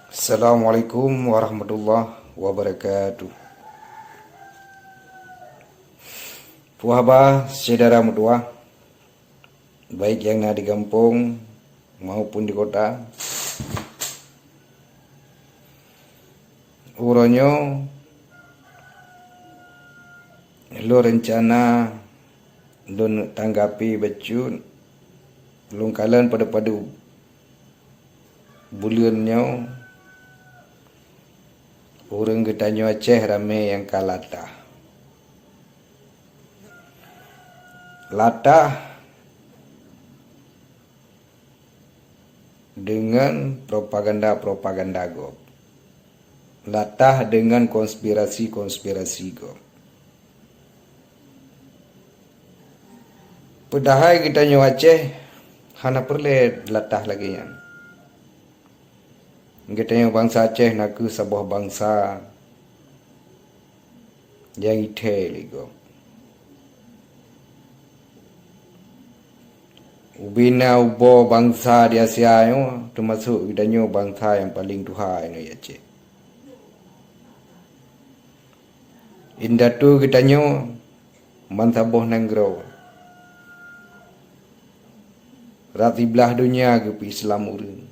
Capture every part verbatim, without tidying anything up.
Assalamualaikum warahmatullahi wabarakatuh. Puhaba syedara meutuwah, baik nyang na di gampông maupun di kota. Uroe nyoe lôn reuncana lôn tanggapi bacut, lôn kalon padub-padub buleuen nyoe, ureuëng geutanyoe Aceh ramé nyang ka latah. Latah deungon propaganda-propaganda gob. Latah deungon konspirasi-konspirasi gob. Padahai geutanyoe Aceh hana peureulée latah lagée nyan. Geutanyoe bansa Aceh nakeuh saboh bansa nyang jithée lé gob. Ubena ubo bansa di Asia nyoe, teumasok geutanyoe bansa nyang paleng tuha inoe Aceh. Indatu geutanyoe bansaboh nanggroe, rab siblaih donya geupeu-Islam ureuëng.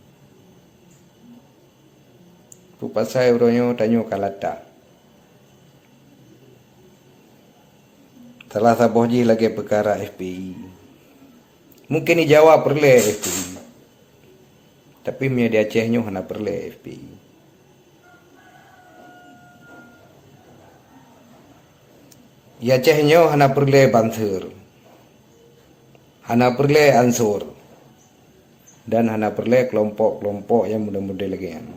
Peue pasai uroe nyoe tanyoe ka latah? Salah saboh jih lagée peukara F P I. Mungken di Jawa peureulée F P I, tapi meunyoe di Aceh nyoe hana peureulée F P I. Di Aceh nyoe hana peureulée Banser, hana peureulée Ansor, dan hana peureulée keulompok-keulompok nyang model-model lagée nyan.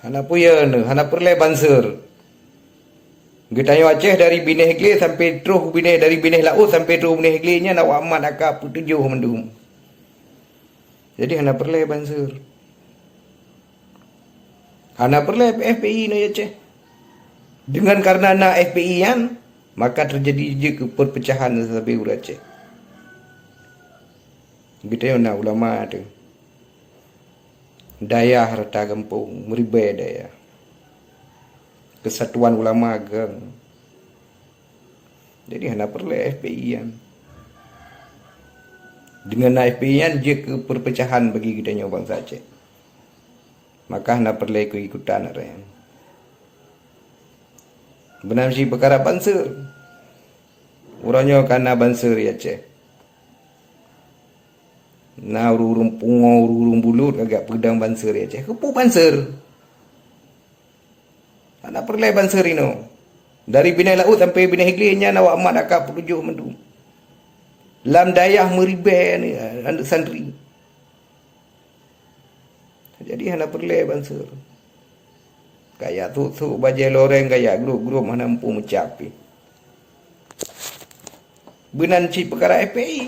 Hana peue, hana peureulée Banser. Geutanyoe Aceh dari binéh glé sampai troh binéh, dari binéh laôt sampai troh binéh glé nyan awak mat aka peutujoh mandum. Jadi hana peureulée Banser. Hana peureulée F P I inoe Aceh. Dengan karena na F P I nyan, maka teujadi jeuet keu peupeucahan sabe ureuëng Aceh. Geutanyoe na ulama teuh. Dayah rata gampông, meuribée dayah. Keusatuan ulama geuh. Jadi hana peureulée F P I nyan. Deungon na F P I nyan jeuet keu peupeucahan bagi geutanyoe bansa Aceh. Maka hana peureulée keu ikutan ureuëng nyan. Meunan cit peukara Banser. Uroe nyoe ka na Banser di Aceh. Na ureuëng-ureuëng pungo, ureuëng-ureuëng bulut ka geujak peudong Banser di Aceh. Keupeue Banser? Hana peureulée Banser inoe. Dari binéh laôt sampai binéh glé nyan awak mat aka peutujoh mandum. Lam dayah meuribée aneuëk santri. Jadi hana peureulée Banser. Ka jak sôk-sôk bajée loreng, ka jak grueb-grueb, hana muphom meucap pih. Meunan cit peukara F P I.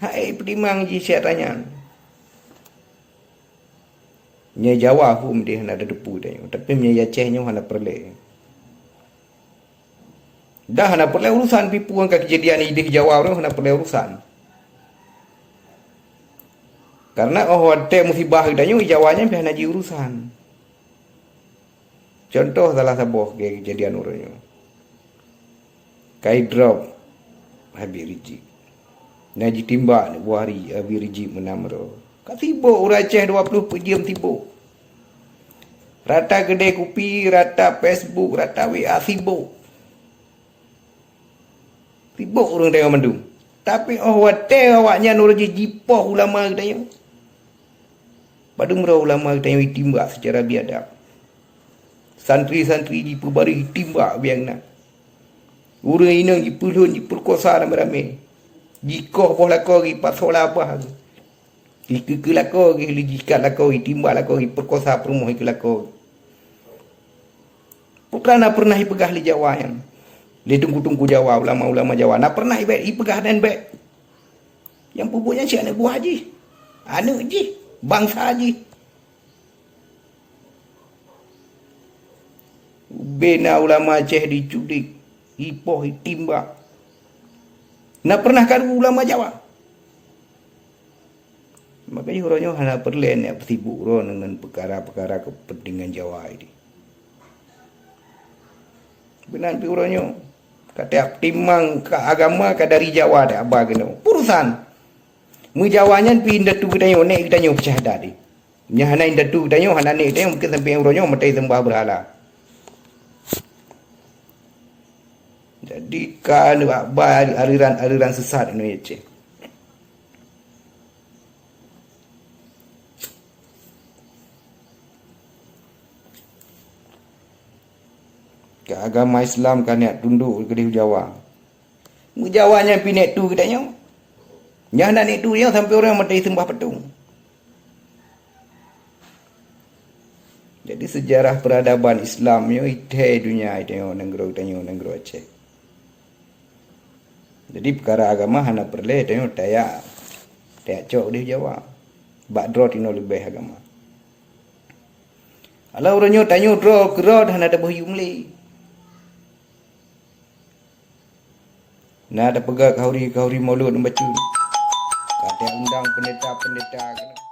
Hai peutimang jih siat tanyan. Nyoe Jawa hom deh hana tateupeue tanyoe, tapi meunyoe Aceh nyoe hana peureulée. Dah hana peureulée urusan pih peue nyang ka keujadian ideh Jawa nyoe hana peureulée urusan. Karena óh watée musibah geutanyoe Jawa nyan pih hana jiurusan. Contoh salah saboh keujadian uroe nyoe. Kai drop Habib Rijik. Na jitimbak buah ri Habib Rijik meunan meurôh. Ka sibok ureuëng Aceh dua ploh peuet jeuem sibok. Rata keudée kupi, rata Facebook, rata W A sibok. Sibok ureuëng tanyoe mandum. Tapi óh watée awaknyan uroe jih jipoh ulama geutanyoe. Padum droe ulama geutanyoe jitimbak seucara biadab. Santri-santri jipeubareh jitimbak biang na. Ureuëng inong jipeulhon, jipeukosa ramé-ramé. Jikoh boh lakoe geupasoe lam babah. Jikeue-keue lakoe geuh, jiikat lakoe, jitimbak lakoe, jipeukosa peurumoh jikeue lakoe. Peue na peureunah jipeugah lé Jawa nyan? Lé teungku-teungku Jawa, ulama-ulama Jawa, na peureunah jibek jipeugah dan bek. Nyang peubuet nyan cit aneuëk buah jih, aneuëk jih, bansa jih. Ubena ulama Aceh jiculik, jipoh, jitimbak. Na peureunah karu ulama Jawa? Maka uroe nyoe hana peureulée neuk peusibuk droe ngon peukara-peukara keupeuntengan Jawa ini. Meunan pih uroe nyoe, ka tiep-tiep ka agama ka dari Jawa, tiep ba keunoe. Urusan. Meujawa nyan pih indatu geutanyoe, nek geutanyoe peucah that deh. Nyan hana indatu geutanyoe, hana nek geutanyoe, mungken sampoe uroe nyoe maté seumbah beurhala. Jadi, ka neuba aliran-aliran sesat inoe Aceh. Keu agama Islam ka neuk tundok keudeh Jawa. Meujawa nyan pih nek tu geutanyoe. Nyan na nek tu nyoe sampoe ureuëng maté seumbah patong. Jadi, sejarah peradaban Islam nyoe ithai dunia, ithai nanggroe, ithai nanggroe Aceh. Jadi, peukara agama hana peureulée tanyoe tayak, tayak cok di Jawa. Bak droe tinoe leubeh agama. Alah uroe nyoe tanyoe droe keudroe hana taboh yum lé. Na tapeugah khauri-khauri mulod bacut. Ka taundang pendeta-pendeta keunoe.